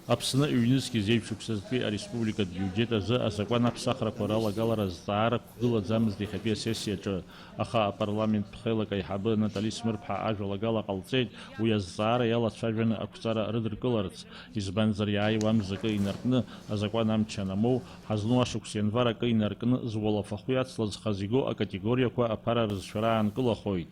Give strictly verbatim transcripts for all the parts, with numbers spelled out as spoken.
Аԥсны ҩнызқьи зеижә шықәсазтәи ареспубликатә биуџьет азы азакәан аԥсахрақәа ралагалара азҵаара қәгылаӡамызт иахьатәи асессиаҿы, аха апарламент ԥхеилак аиҳабы Натали Смырԥҳа ажәалагала ҟалҵеит, уи азҵаара иалацәажәаны ақәҵара рыдыркыларц, избанзар иааиуа амза акы инаркны, азакәан амч анамоу, ҳазну ашықәс ианвар акы инаркны зуалафахәы иацлазхаз игоу акатегориақәа аԥара рызшәара аанкылахоит.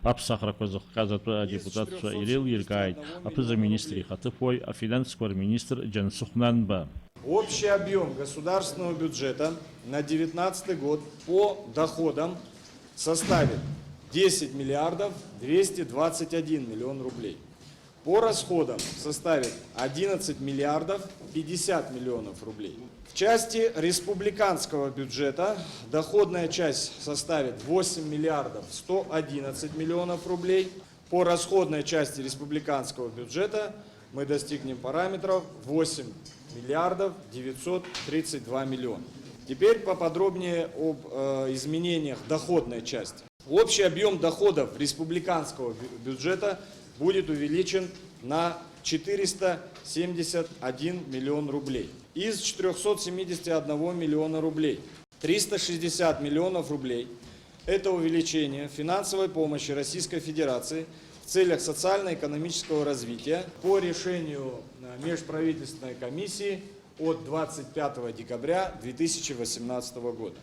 Аԥсахрақәа зыхҟьаз атәы адепутатцәа иреилиркааит аԥыза-министр ихаҭыԥуаҩ, афинансқәа рминистр Џьансыхә Нанба. Общий объем государственного бюджета на девятнадцатый год по доходам составит десять миллиардов двести двадцать один миллион рублей. По расходам составит одиннадцать миллиардов пятьдесят миллионов рублей. В части республиканского бюджета доходная часть составит восемь миллиардов сто одиннадцать миллионов рублей. По расходной части республиканского бюджета мы достигнем параметров восемь миллиардов девятьсот тридцать два миллиона. Теперь поподробнее об э, изменениях доходной части. Общий объем доходов республиканского бю- бюджета будет увеличен на четыреста семьдесят один миллион рублей из четырёхсот семидесяти одного миллиона рублей. Триста шестьдесят миллионов рублей — это увеличение финансовой помощи Российской Федерации в целях социально-экономического развития по решению э, межправительственной комиссии от двадцать пятого декабря две тысячи восемнадцатого года.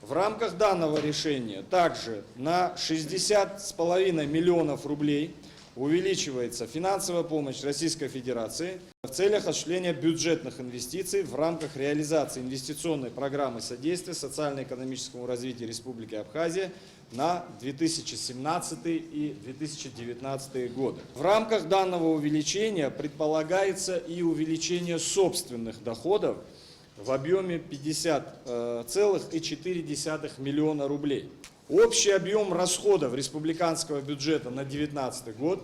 В рамках данного решения также на шестьдесят с половиной миллионов рублей увеличивается финансовая помощь Российской Федерации в целях осуществления бюджетных инвестиций в рамках реализации инвестиционной программы содействия социально-экономическому развитию Республики Абхазия на две тысячи семнадцатый и две тысячи девятнадцатый годы. В рамках данного увеличения предполагается и увеличение собственных доходов в объеме пятьдесят целых четыре десятых миллиона рублей. Общий объем расходов республиканского бюджета на девятнадцатый год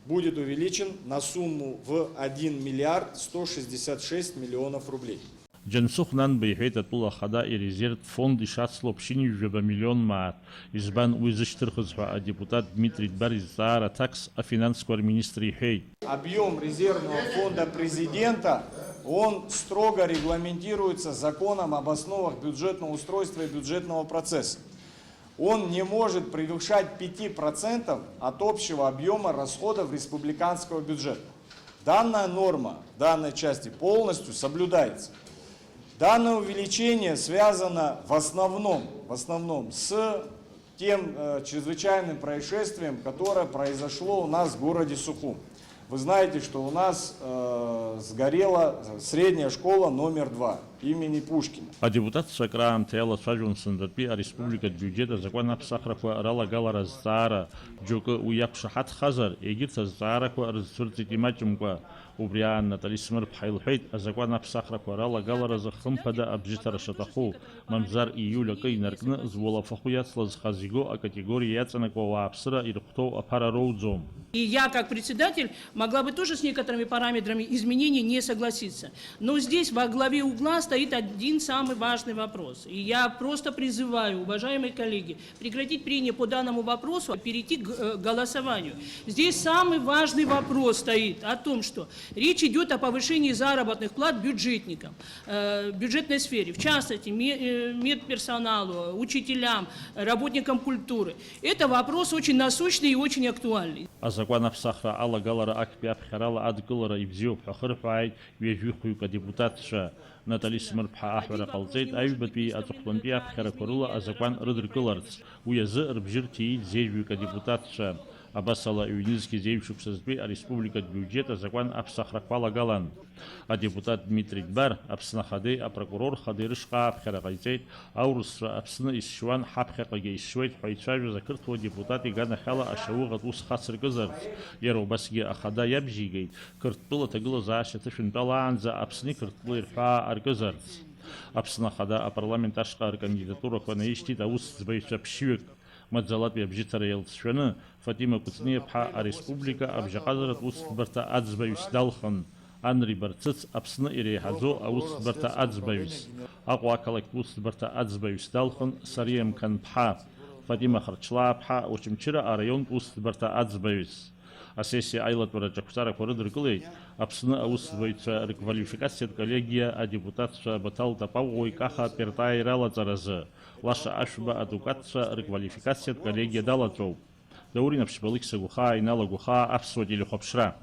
будет увеличен на сумму в один миллиард сто шестьдесят шесть миллионов рублей. Џьансыхә Нанба иҳәеит атәыла ахада ирезервтә фонд ишацло ԥшьынҩажәаба миллион мааҭ. Избан уи зышьҭырхыз ҳәа адепутат Дмитрий Дбар изҵаара аҭакс афинансқәа рминистр иҳәеит. Объем резервного фонда президента, он строго регламентируется законом об основах бюджетного устройства и бюджетного процесса. Он не может превышать пяти процентов от общего объема расходов республиканского бюджета. Данная норма в данной части полностью соблюдается. Данное увеличение связано в основном, в основном с тем э, чрезвычайным происшествием, которое произошло у нас в городе Сухум. Вы знаете, что у нас э, сгорела средняя школа номер два имени Пушкина. Адепутатцәа акраамҭа иалацәажәон сынтәатәи ареспубликатә биуџьет азакәан аԥсахрақәа ралагалара азҵаара, џьоукы уи иақәшаҳаҭхазар, егьырҭ азҵаарақәа рызцәырҵит имаҷымкәа. Убри аан Натали Смырԥҳа илҳәеит, азакәан аԥсахрақәа ралагаларазы хымԥада абжьыҭара шаҭаху, мамзар ииуль акы инаркны зуалафахәы иацлазхаз игоу акатегориа иаҵанакуа ауааԥсыра ирыхәҭоу аԥара роуӡом. И я, как председатель, могла бы тоже с некоторыми параметрами изменений не согласиться. Но здесь во главе угла стоит один самый важный вопрос. И я просто призываю, уважаемые коллеги, прекратить прения по данному вопросу, а перейти к э, голосованию. Здесь самый важный вопрос стоит о том, что речь идет о повышении заработных плат бюджетникам, э, в бюджетной сфере, в частности, ме- э, медперсоналу, учителям, работникам культуры. Это вопрос очень насущный и очень актуальный. Азакәан аԥсахра алагалара актәи аԥхьарала адкылара ибзиоуп ҳәа хырҳәааит ҩажәихәҩык адепутатцәа. Натали Смырԥҳа аҳәара ҟалҵеит аҩбатәи аҵыхәтәантәи аԥхьарақәа рыла азакәан рыдыркыларц. Уи азы рыбжьы рҭиит зежәҩык адепутатцәа. Абасала, ҩнызқьи зеижә шықәсазтәи ареспубликатә биуџьет азакәан аԥсахрақәа алагалан. Адепутат Дмитри Дбар Аԥсны Ахадеи апрокурор Хадеи рышҟа аԥхьара ҟаиҵеит, аурысцәа Аԥсны исшьуан, ҳаԥхьаҟагьы исшьуеит ҳәа ицәажәоз ақырҭуа депутат иганахьала ашьауӷатә ус хацыркызарц. Иара убасгьы Ахада иабжьигеит, Қырҭтәыла аҭагылазаашьа ҭышәынтәалаанӡа Аԥсни Қырҭтәылеи рҳәаа аркызарц. Аԥсны Ахада апарламент ашҟа ркандидатурақәа наишьҭит аусӡбаҩцәа ԥшьҩык. Маӡалатәи абжьыҭара иалҵшәаны, Фатима Кәыҵниаԥҳа ареспублика абжьаҟазаратә усӡбарҭа аӡбаҩыс далхын, Анри Барцыц Аԥсны иреиҳаӡоу аусӡбарҭа аӡбаҩыс, Аҟәа ақалақьтә усӡбарҭа аӡбаҩыс далхын, Сариа Мқанԥҳа, Фатима Харчлааԥҳа Очамчыра араионтә усӡбарҭа аӡбаҩыс. Асессиа аилатәараҿы ақәҵарақәа рыдыркылеит Аԥсны аусзуҩцәа рквалификациатә коллегиа адепутатцәа Баҭал Тапаӷәӷәеи Каха Пертаи ралаҵаразы, Лаша Ашәба адукатцәа рквалификациатә коллегиа далаҵәоуп. Даур Инаԥшьба, Алықьса Гәхаа, Инал Агәхаа, Аԥсуа телехәаԥшра.